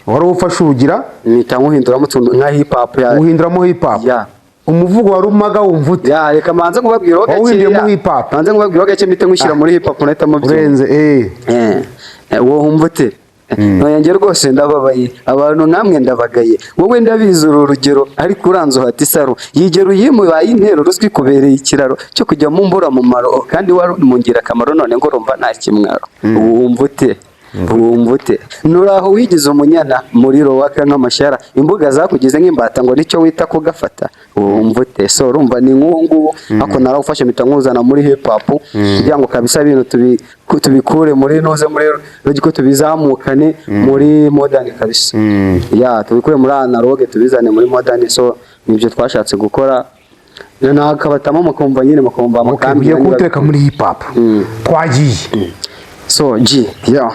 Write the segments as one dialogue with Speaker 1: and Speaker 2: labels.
Speaker 1: Wari ufashe urugira
Speaker 2: mpita nkuhinduramo utuntu nka hip hop ya
Speaker 1: uhinduramo hip hop. Umuvugo wa Rumaga wumva ute?
Speaker 2: Ya, reka manze nkubabwiraho
Speaker 1: Wawuhinduye
Speaker 2: gakeya.
Speaker 1: mu hip hop.
Speaker 2: Manze nkubabwiraho gake, mpite nkushyira muri hip hop, nahita mubyumva.
Speaker 1: Urenze eh.
Speaker 2: Wowe wumva ute? Ntoya, njye rwose ndababaye, abantu nkamwe ndabagaye. Wowe ndabizi uru rugero, ariko uranze uhata isaro yigera uyimubaye intero ruswa ikubereye ikiraro cyo kujya mu mbura mumaro, kandi wari mu ngirakamaro, none ngo urumva nta kimwaro. Wumva ute? Wumva ute? Nuraho wigize umunyana muriro waka nk'amashara, imbuga zakugize nk'imbata, ngo nicyo wita kugafata. Wumva ute? So urumva ni nk'uwo nguwo, ariko narawufashe mpita nkuzana muri hip hop kugira ngo kabisa ibintu tubikure muri nuze muri logic, tubizamukane muri modern kabisa. Ya, tubikure muri analogue tubizane muri modern. So nibyo twashatse gukora, nakabatamo mukumva nyine, mukumva
Speaker 1: Okay,
Speaker 2: amakambi.
Speaker 1: ugiye kuwutereka muri hip hop. Twagiye.
Speaker 2: So G, yo.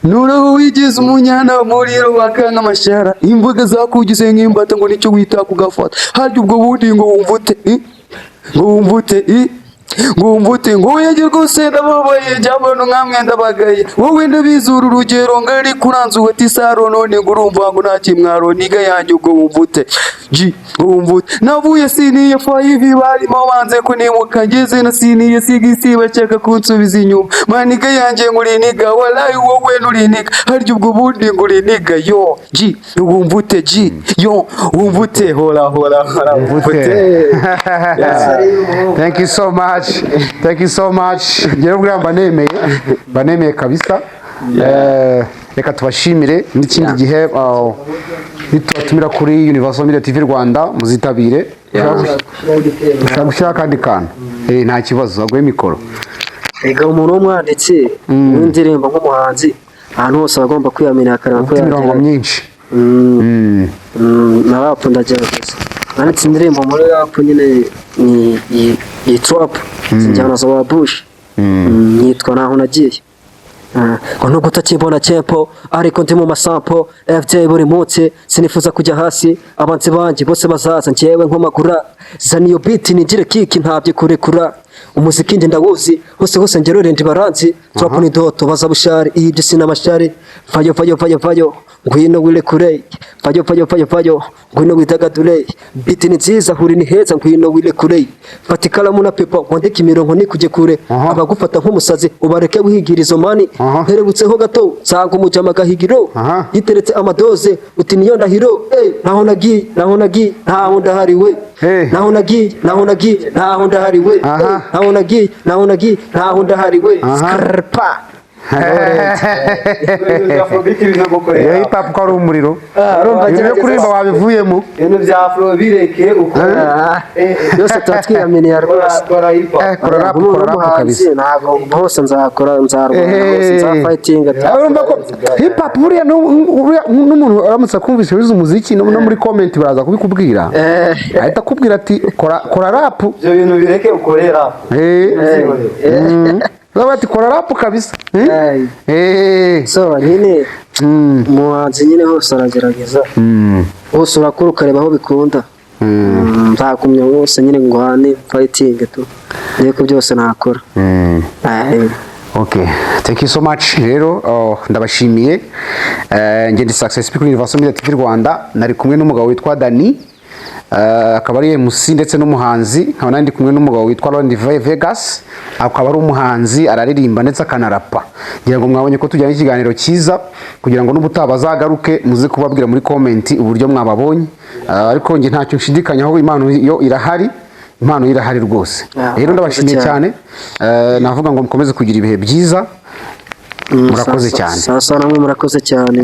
Speaker 2: Nuraho wigize umunyana muriro waka nk'amashara, imbuga zakugize nk'imbata, ngo nicyo wita kugafata. Harya ubwo bundi ngo wumva ute? Eh? Ngo wumva ute? Eh? Ngo wumva ute? Ngo yenge rwose ndababaye, jyabano nkamwe ndabagaye. Wowe ndabizi uru rugero, ngo ariko uranze uhata isaro, none ngo urumva ngo nta kimwaro. Nigga yanjye, ubwo wumva ute? G, ngo wumva ute? Navuye senior five, barimo banze kunimuka, ngeze na senior six bashaka kunsubiza inyuma. My nigga yanjye, ngo uri nigga, walayi wowe nuri nigga. Harya ubwo bundi ngo uri nigga? Yo G, wumva ute? G, yo, wumva ute? Hora hora hora.
Speaker 1: Wumva ute? Thank you so much. Thank you so much. Ngewe buriya mba nemeye kabisa. Reka tubashimire n'ikindi gihe nitubatumira kuri Universal Media TV Rwanda muzitabire. Ushaka gushyiraho akandi kantu? Nta kibazo, aguhe mikoro.
Speaker 3: Ega umuntu w'umwanditsi w'indirimbo, nk'umuhanzi, ahantu hose aba agomba kwiyamira, akareba ko
Speaker 1: Ufite imirongo
Speaker 3: yagera.
Speaker 1: myinshi.
Speaker 3: Na rap ndagerageza. Nanditse indirimbo muri rap nyine, ni iyi trap zinjyana za Bush. Yitwa Naho Nagiye. Ngo nubwo utakimbona tempo, ariko ndi mu masampo FJ buri munsi, sinifuza kujya hasi. Abanzi banjye bose bazaza njyewe nkomagura. Zana iyo beat nigire kiki, ntabyo kurekura. Umuziki njye ndawuzi hose hose, ngerore ndi baranzi. Trap ni doto baza bushari, ibyo sinamashari. Vayo vayo vayo vayo, ngwino wirekure. Vayo vayo vayo vayo, ngwino widagadure. Beat ni nziza, huri ni heza, ngwino wirekure. Fata ikaramu na pepa wandike imirongo, nikujye kure. Abagufata nk'umusazi ubareke wihigira izo money. Nterebutseho gato nsanga umujama gahigiro yiteretse amadoze, uti niyo ndahiro. Naho nagiye, naho nagiye, ntaho ndahariwe. Naho nagiye, naho nagiye, ntaho ndahariwe. Naho nagiye, naho nagiye, ntaho ndahariwe. Skrpa.
Speaker 1: Iyo hip hop ko ari umuriro.
Speaker 3: Urumva
Speaker 1: Ibintu byo
Speaker 3: gerageza.
Speaker 1: kuririmba wabivuyemo.
Speaker 2: Ibintu bya afro bireke ukora.
Speaker 3: Byose tuba twiyaminiye rwose.
Speaker 2: Kora hip hop.
Speaker 1: Kora rap,
Speaker 3: Umuntu
Speaker 1: kora rap
Speaker 3: w'umuhanzi,
Speaker 1: kabisa.
Speaker 3: ntabwo hose nzakora, nzarwana hose, nzafightinga.
Speaker 1: Urumva ko hip hop buriya buriya n'umuntu aramutse akumvise wize umuziki, no muri comment baraza kubikubwira, ahita akubwira ati kora kora rap.
Speaker 2: Ibyo bintu bireke ukore rap.
Speaker 1: Baba bati kora rap kabisa. Eh?
Speaker 3: So nyine umuhanzi nyine hose aragerageza, hose urakora ukareba aho bikunda. Nzagumya hose nyine ngo hane fighting tu, ko byose nakora.
Speaker 1: Okay, thank you so much rero, oh, ndabashimiye. Njye ndi Success kuri Universal Media TV Rwanda, nari kumwe n'umugabo witwa Dani, akaba ari MC ndetse n'umuhanzi, nkaba nari ndi kumwe n'umugabo witwa Ron Vegas, akaba ari umuhanzi, araririmba ndetse akanarapa. Ngira ngo mwabonye ko tujyanye ikiganiro cyiza, kugira ngo n'ubutaha bazagaruke muze kubabwira muri comment uburyo mwababonye. Ariko njye ntacyo nshidikanyaho, impano yo irahari, impano yo irahari rwose.
Speaker 3: Ah,
Speaker 1: Rero ndabashimiye
Speaker 3: murakoze.
Speaker 1: cyane. Navuga ngo mukomeze kugira ibihe byiza. Murakoze cyane.
Speaker 3: Sasa namwe murakoze cyane.